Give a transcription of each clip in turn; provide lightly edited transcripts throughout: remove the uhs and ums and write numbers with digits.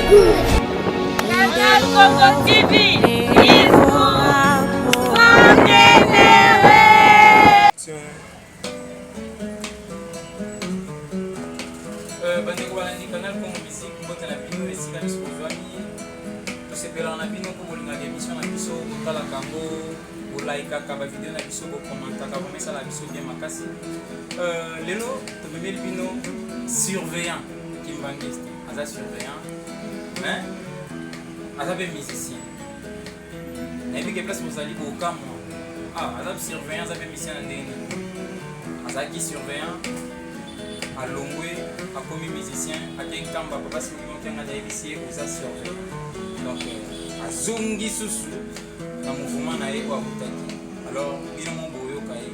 good. Canal Congo TV is good. Okelewe. Bandeko balandi Canal Congo Musique, mbote na bino esika nyonso bozwami. Tosepelaka na bino mpo bolingaka émission na biso, botalaka yango, bolaikaka bavideo na biso, bokommentaka, vraiment esala biso bien makasi. Lelo tomemeli bino surveillant kimbangiste. Aza surveillant mais aza mpe musicien. Nayebi ke place bozali bokamwa, ah, aza surveillant, aza mpe musicien na ndenge nini? Azalaki surveillant, alongwe, akomi musicien, ake Nkamba, papa Simon Kianga ayebisi ye: "Oza surveillant." Donc azongi susu na mouvement na ye oyo akutaki. Alors bino mo boyoka ye,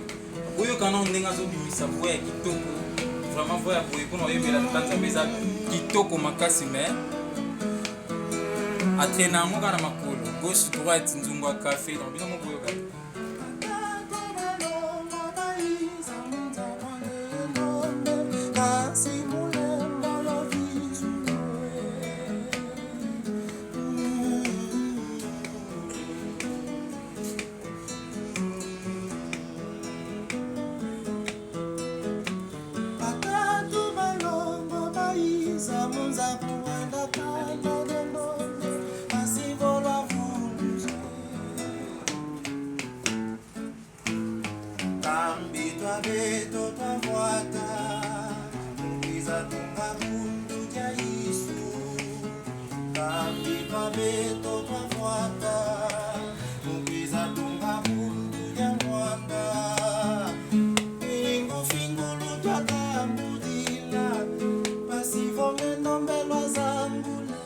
boyoka nano ndenge azobimisa voix ya kitoko. Vraiment, voix ya boye mpona oyembela Tata Nzambe eza kitoko makasi, mais atraîner yango kaka na makolo, gauche, droite, nzungu ya café. Donc bino mo boyoka ye. Batatu balongo bayiza munza kuwanda kanda dendonde asivolwa vuluze kambi twabeto twavwata mukwiza tunga bundu dya Yesu kambi twabeto twavwata mukwiza tunga bundu dya mwanda ingufingulu twakambudila pasivongendombelwa zangule.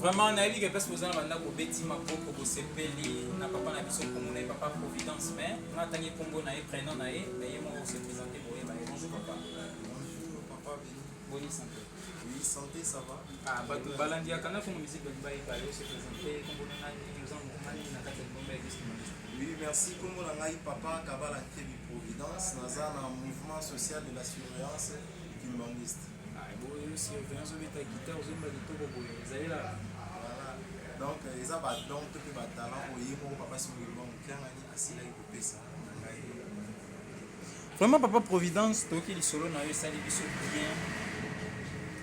Vraiment, nayebi ke place boza na bandako, bobeti maboko, bosepeli na papa na biso. Nkombo na ye Papa Providence, mais nga atangi nkombo na ye, prénom na ye, mais ye moko se présente, boyeba ye. Bonjour papa. Bonjour papa Beni. Boni santé? Oui, santé, ça va. Ah, bato balandi ya Canal Congo Musique balingi bayeba yo, se présente. Nkombo na nani? Oza mouvement nini na kati ya lingomba ya Église Kimbanguiste? Oui, merci. Kombo na ngai Papa Kabala Nkebi Providence, naza na mouvement social de la surveillance kimbangiste. Ah, boyo surveillance, obeta guitare, ozoyemba kitoko boye, ezali la Voilà. Donc eza ba don to mpe ba talent oyo ye moko papa Simon Kimbangu Kiangani asilaki kopesa na ngai. Vraiment, Papa Providence, toyoki lisolo na yo, esali biso bien.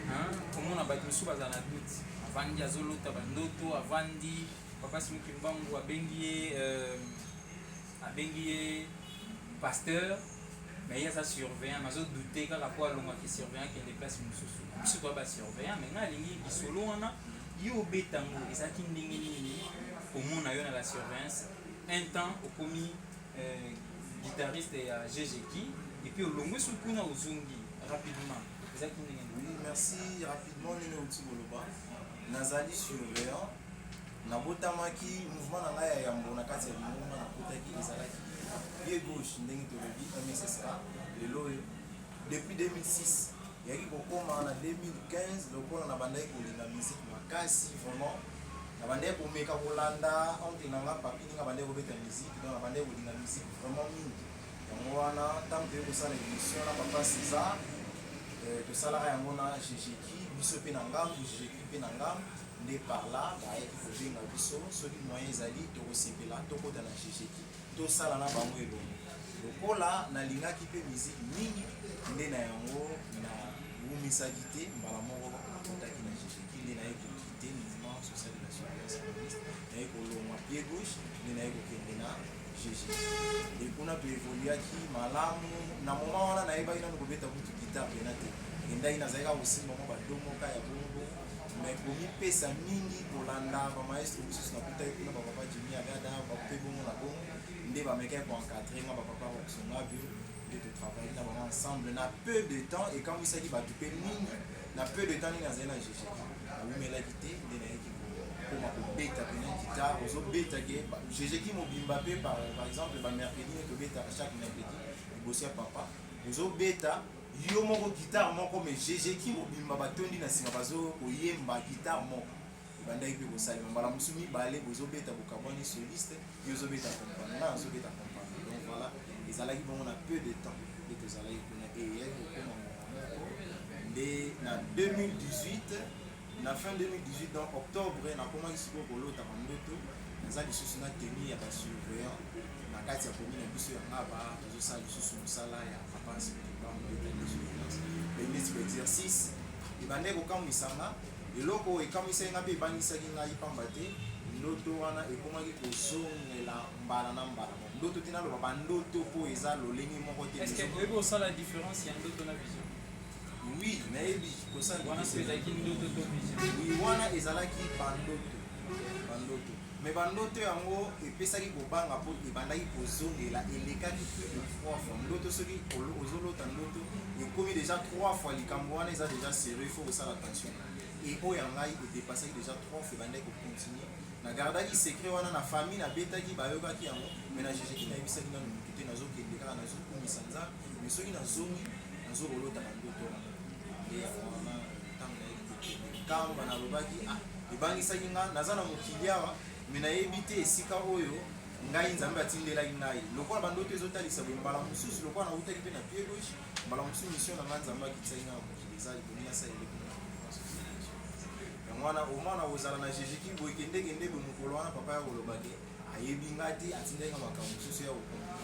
Hein? Komona bato mosusu bazala na doute, avandi azolota bandoto, avandi, papa Simon Kimbangu abengi ye, abengi ye pasteur, mais ye aza surveillant, mais azodouter kaka mpo alongwaki surveillant, akende place mosusu. Biso toya basurveillant, mais ngai alingi lisolo wana yo obeta yango. Ezalaki ndenge nini komona yo na la surveillance, un temps okomi guitariste ya GGK, et puis olongwe su kuna, ozongi rapidement? Ezalaki ndenge nini? Oui, merci. Rapidement, ndenge outi koloba, nazali surveillant. Nabotamaki, mouvement na ngai ya yambo na kati ya lingomba nakotaki ezalaki pied gauche, ndenge tolobi MSSK lelo oyo. Depuis 2006 eyaki kokóma na 2015, lokola nabandaki kolinga musique makasi, vraiment nabandaki komeka kolanda oncle na nga Papi ndenge abandaki kobeta musique. Donc nabandaki kolinga musique vraiment mingi. Yango wana ntango toyei kosala émission na papa César, tosalaka yango na GGK, biso mpe na ngambu, GGK mpe na ngambu. Nde par là bayaki kobenga biso, soki moyen ezali, tokosepela tokɔta na GGK, tosala na bango elongo. Lokola nalingaki mpe musique mingi, nde na yango nawumisaki te, mbala moko nakotaki na GGK. Nde naye koquitter mouvement social de la surveillance communiste, naye kolongwa pied gauche, nde naye kokende na GG e. Kuna toévoluaki malamu. Na moment wana nayebaki nanu kobeta kutu guitare pena te. Nakendaki, nazalaki kaka kosimba mwa badomoka ya bongo, mais komipesa mingi kolanda bamaestro mosusu nakutaki kuna, bapapa Jimi Agada bape bongo na bongo, nde bamekaki koencadrer nga, bapapa Roxonga bio, nde totravaille na bango ensemble. Na peu de temps ekamwisaki bato mpe mingi. Na peu de temps ndenge nazali na GG, nawumelaki te, nde nayaki kokoma kobeta pena guitare. Ozobeta ke GGK mobimba mpe, par exemple bamercredi nde tobetaka, chaque mercredi liboso ya papa, ozobeta yo moko guitare moko, mais GGK mobimba batondi na nsima, bazokoyemba guitare moko. Ebandaki mpe kosalema mbala mosusu mibale, bozobeta, bokabwani, soliste yo ozobeta accompagnement, nga nazobeta accompagnement. Donc voilà, ezalaki bongo. Na peu de temps nde tozalaki kuna, eyaki kokoma ngonga moko. Nde na 2018, na fin 2018, donc octobre, nakomaki sikoyo kolota bandoto, naza lisusu na tenue ya basurveillant na kati ya commune na biso ya Ngaba. Tozosala lisusu mosala ya papa Kimbangu etali surveillance, neti baexercice. Ebandaki kokamwisa nga. Eloko oyo ekamwisaki nga mpe ebangisaki ngai, pamba te ndoto wana ekomaki kozongela mbala na mbala. Bon, ndoto te, naloba bandoto, mpo eza lolenge moko te. Est ce que oyebi osala différence ya ndoto na vision? Oui, nayebi kosala. Wana soki ezalaki ndoto to vision? Oui, wana ezalaki bandoto, bandoto, mais bandoto yango epesaki kobanga mpo ebandaki kozongela, elekaki plus de trois fois. Ndoto, soki ozolota ndoto ekomi déjà trois fois, likambo wana eza déjà sérieux, il faut kosala attention. E oyo ya ngai edépassaki déjà trois fois, ebandaki kocontinue. Nagardaki secret wana na famille, nabetaki, bayokaki yango, mais na jejeki, nayebisaki nano motu te. Nazokende kaka, nazokumisa Nzambe, mais soki nazongi, nazokolota bandoto wana. Nde yango wana, ntango nayeki kokende Nkamba, nalobaki: "Ah, ebangisaki nga, naza na mokili awa, mais nayebi te esika oyo ngai Nzambe atindelaki ngai." Lokola bandoto ezotalisa boye, mbala mosusu lokola nautaki mpe na pied gauche, mbala mosusu mission na ngai Nzambe akitisaki ngai na mokili eza ebongi nasalele kuna. Yango wana omwana kozala na jejeki boye, kendekende boye. Mokolo wana papa ya kolobake ayebi nga te, atindaki nga makambo mosusu ya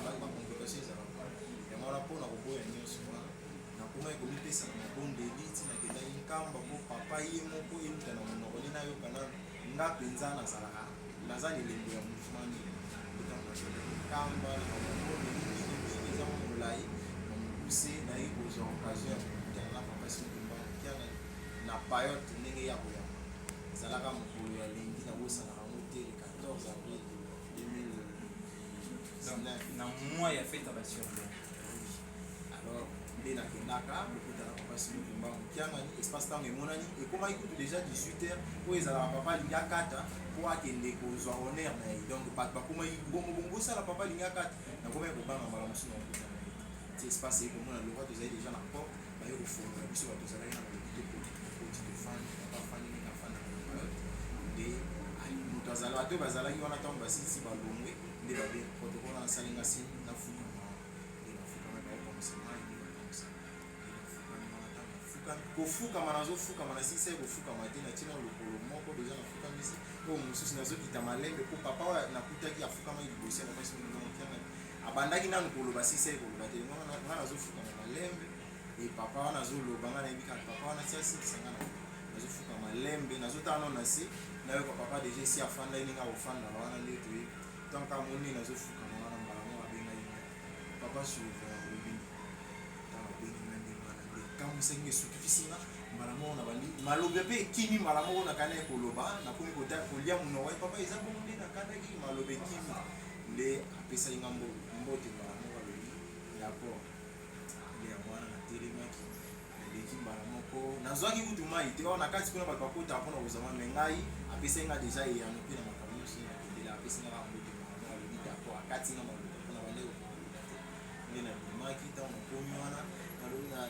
bacomplication ezalaka. Yango wana, mpona koboya nyonso wana, nakomaki komipesa na mabondeli. Ntina nakendaki Nkamba, mpo papa ye moko euta na monoko nde nayoka nano nga mpenza nazalaka, naza na elembo ya mouvement nini. Ntango nakendaki Nkamba na bamabondeli mingi mingi, eza mwa molai na mokuse, naye kozwa occasion ya kokutana na papa Simon Kimbangu na payote. Ndenge ya koyamba ezalaka mokolo ya lundi, nabosanaka yango te, le 14 avril 2019. Na mois ya fête ya basurveillant. Alors nde nakendaka kokutana papa Simon Kimbangu Kiangani. Espace ntango emonani, ekomaki kutu déjà 18 heures, oyo ezalaka papa alingi akata mpo akende kozwa honneur na ye. Donc bato bakomaki bongo bongo, bosala papa alingi akata. Nakomaki kobanga, mbala mosusu na kokutana ye ti espace ekomona. Lokwa tozali déjà na porte, baye kofongola biso. Bato tozalaki na balobi, tokoti, tofandi, papa afandi ndenge afandaka na payote. Nde moto azala, bato oyo bazalaki wana, ntango basilisi balongwe, nde babe protocole wana asalinga signe nafukama. Nde nafukama, baokomisa ngai, nde bakomisa, nde nafukami wana. Ntango nafukami, kofukama, nazofukama, nasilisa ye kofukama te, natina lokolo moko déjà nafukamisi, oyo mosusu nazokita malembe, mpo papa oyo nakutaki afukamaki liboso ya papa Simon. Abandaki nanu koloba, silisa ye koloba te, nga nazofukama malembe. E papa wana azoloba, nga nayebi kaka papa wana ti asilisa. Nga nazofuka malembe, nazotala nano na se, nayoka papa déjà esi afandaki ndenge akofandaka wana. Nde toyebi tant amoni nazofukama wana, mbala moko abengai ngai: "Papa surveillant, obini." Ntango abengi ngai ndenge wana, nde kamwisaki nga, esutukisi nga. Mbala moko na bandi maloba mpe ekimi mbala moko. Nakani koloba, nakomi kolia monoko: "Papa, eza bongo." Nde nakandaki, maloba ekimi. Nde apesaki nga mbote mbala moko, alobi: "D'accord." Nde yango wana natelemaki, naleki mbala moko, nazwaki kutu mai te. Oyo na kati kuna bato bakotaka mpona kozwa, mais ngai apesaki nga déjà eyano mpe na makambo nyonso nakendela. Apesi nga kaka mbote mbala moko, alobi: "D'accord." Akati nga maloba mpona bande kokoloba te. Nde nabimaki. Ntango nakomi wana,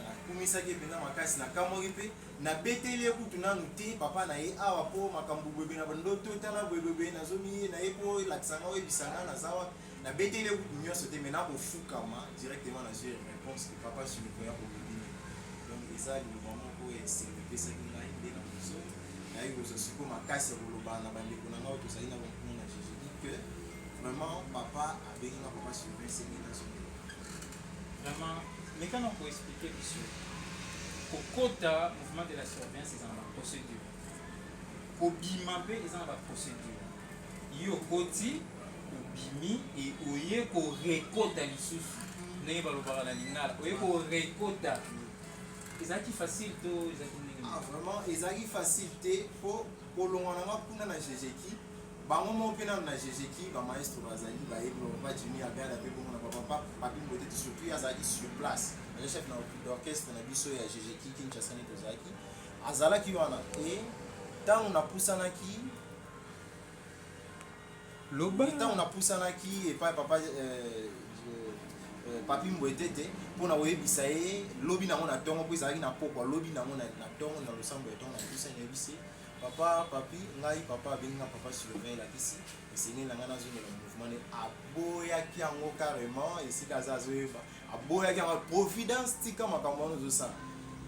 nakumisaki mpenza makasi, nakamwaki mpe nabeteli ye kutu nanu te papa na ye awa, mpo makambo boyebe na bandoto, tala boyebebe, nazomi ye na ye mpo elakisanga, oyebisanga naza wapi. Nabeteli ye kutu nyonso te, mais nakofukama directement, nazwi réponse que papa surveillant, olobi nini. Donc eza liloba moko ya esengo epesaki ngai. Nde na mozongi, nayebi kozwa sikoyo makasi ya koloba na bandeko na ngai oyo tozali na bankuno na Jésus que vraiment papa abengi nga papa surveillant, esengi nazongela. Vraiment, mekana koexpliquer biso, kokota mouvement de la surveillance eza na baprocédure, kobima mpe eza na baprocédure. Yo okoti, obimi, e oye korekota lisusu, ndenge balobaka na lingala, oye korekota, ezalaki facile to ezalaki ndenge? Ah, vraiment ezalaki facile te, mpo kolongwa na nga kuna na Ggki, bango moko mpe nano na Ggki, bamaestro bazali, bayebi, bapapa Jimmy Agada mpe bongo na bapapa Papi Mbotete surtout, ye azalaki sur place, aza chef d'orchestre na biso ya Ggki Kinshasa. Nde tozalaki, azalaki wana. E ntango napusanaki Loba. Ntango napusanaki epai papa Papi Mbwetete mpona koyebisa ye lobi nango na ntongo, mpo ezalaki na pokwa, lobi nango na ntongo, na losambo ya ntongo, napusani, nayebisi papa Papi: "Ngai papa abengi nga papa surveillant, elakisi esengeli na ngai nazongela mouvement." Ne aboyaki yango carrément. Esika aza, azoyeba, aboyaki yango: "Providence, tika makambo wana ozosala."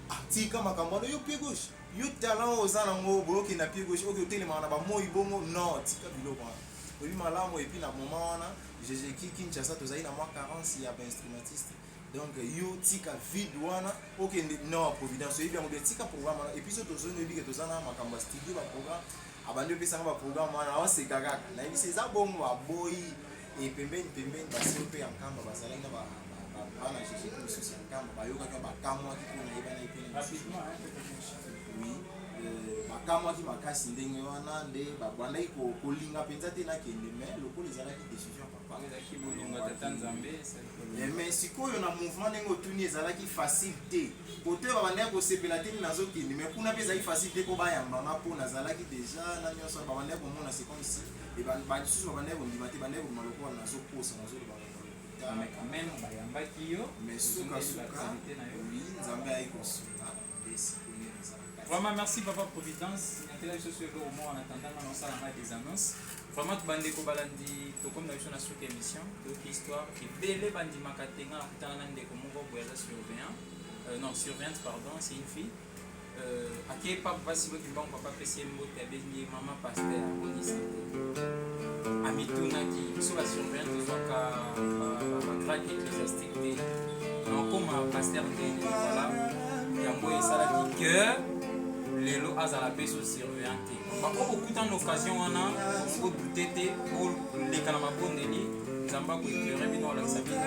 Ah, Tika makambo wana, yo pied gauche, yo talent oyo oza nango, boyoki na pied gauche, oki otelemaka na bamoi bongo, non, tika biloko wana, oyebi malamu. Et puis na moment wana GGK Kinshasa tozali na mwa carence ya bainstrumentiste, donc yo tika vide wana, okende. Non, Providence, oyebi yango bien, tika programme wana. Et puis so tozongi, oyebi ke toza na makambo ya studio, baprogramme abandi opesanga, baprogramme wana aoseka kaka, nayebisi eza bongo, baboyi. E pembeni pembeni basio mpe ya Nkamba bazalaki na bana GGK mosusu ya Nkamba, bayokaki, bakamwaki mpo nayebanaki mpe. Oui, bakamwaki makasi ndenge wana nde babandaki kolinga mpenza te nakende, mais lokola ezalaki décision papa. Mais sikoyo na mouvement, ndenge otuni, ezalaki facile te. Kote oyo babandaki kosepela te nazokende, mais kuna mpe ezalaki facile te mpo bayambanga, mpo nazalaki déjà na nyonso. Babandaki komona, c'est comme si balisusu babandaki kondima te, bandaki kobima lokola nazokosa, nazoloba. Mais quand même bayambaki yo. Mais sukasuka, oui, Nzambe ayi kosunga nde sikoyo nde naza na kati. Vraiment merci, papa Providence. Natela biso so eloko moko en attendant nga naosalanga des annonces. Vraiment, bandeko balandi, tokomi na biso na suka émission. Toyoki histoire ebele, bandimaka te. Nga nakutana na ndeko moko boye, aza surveillant, non, surveillante, pardon, c'est une fille, ake pa basi boki mbango, papa apesi ye mbote, abengi ye mama pasteur, aboni santé. Amitunaki, biso basurveillant tozwaka bagrade ecclésiastique te, nakoma pasteur ndeni? Voilà, yango esalaki ke lelo azala mpe so surveillant te. Baoyo bokuta na occasion wana, odute te, oleka na mabondeli, Nzambe akoéclaire bino, alakisa bino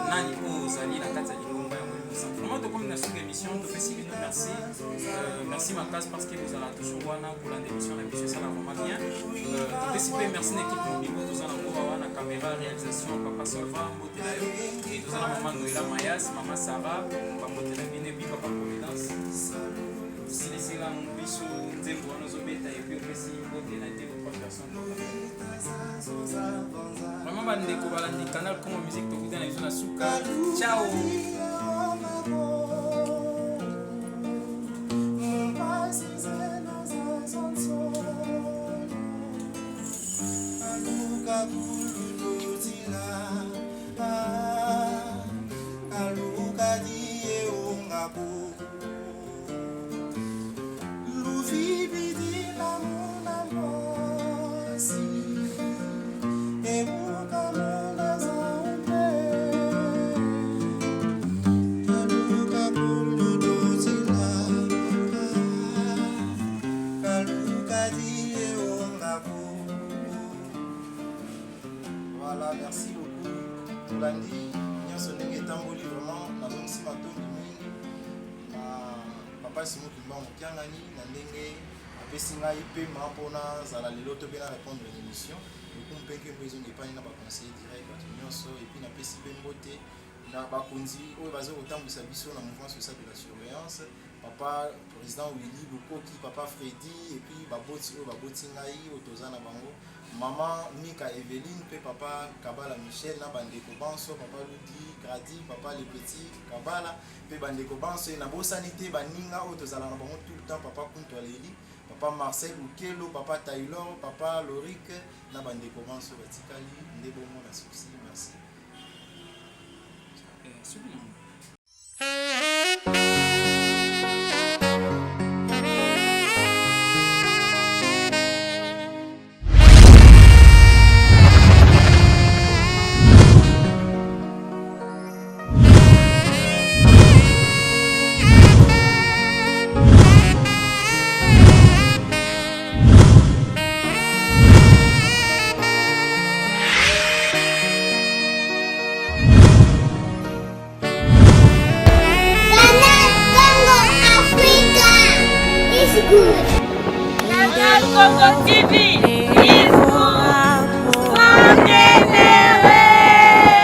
nani oyo ozali na kati ya lingomba ya Molimo Santu. Vraiment, tokomi na suka émission. Topesi bino merci, merci makasi, parce que bozala toujours wana kolanda émission na biso, esala vraiment bien. Topesi mpe merci na équipe mobimba toza na ngoba wana, caméra, réalisation, papa Solva, mbote na yo. E toza na mama Noela Mayas, mama Sara, bambote na bino. Et puis papa Providence, osilisela biso nzembo wana ozobeta, et puis opesi mbote na deux ou trois personnes. Vraiment, bandeko balandi Canal Congo Musique, tokuta na biso na suka. Ciao. Kaluka die ongabo luvibidila muna mwasi ebuka muna zaumbe kaluka kuluduzila kaluka die ongabo. Voilà, merci beaucoup. Tolandi nyonso ndenge etamboli. Vraiment, nazongisi matondi mingi na papa Simo Kimbangu Kiangani na ndenge apesi ngai pema mpona zala lelo to mpe na répondre na émission. Lokumu mpe nkembo ezongi epani na baconseiller direct, bato nyonso. Et puis napesi mpe mbote na bakonzi oyo baza kotambwisa biso na mouvement social de la surveillance, papa président Willy Lukoki, papa Fredi, et puis baboti oyo baboti ngai, oyo toza na bango, mama Mika Eveline mpe papa Kabala Michel, na bandeko banso, papa Ludi Gradi, papa Le Petit Kabala mpe bandeko banso. E nabosani te baninga oyo tozala na bango tout le temps, papa Kuntu Aleli, papa Marcel Ukelo, papa Taylor, papa Lorik, na bandeko banso batikali nde bongo na suksi. Merci. Soki nango. Canal Congo Africa is good. Canal Congo TV.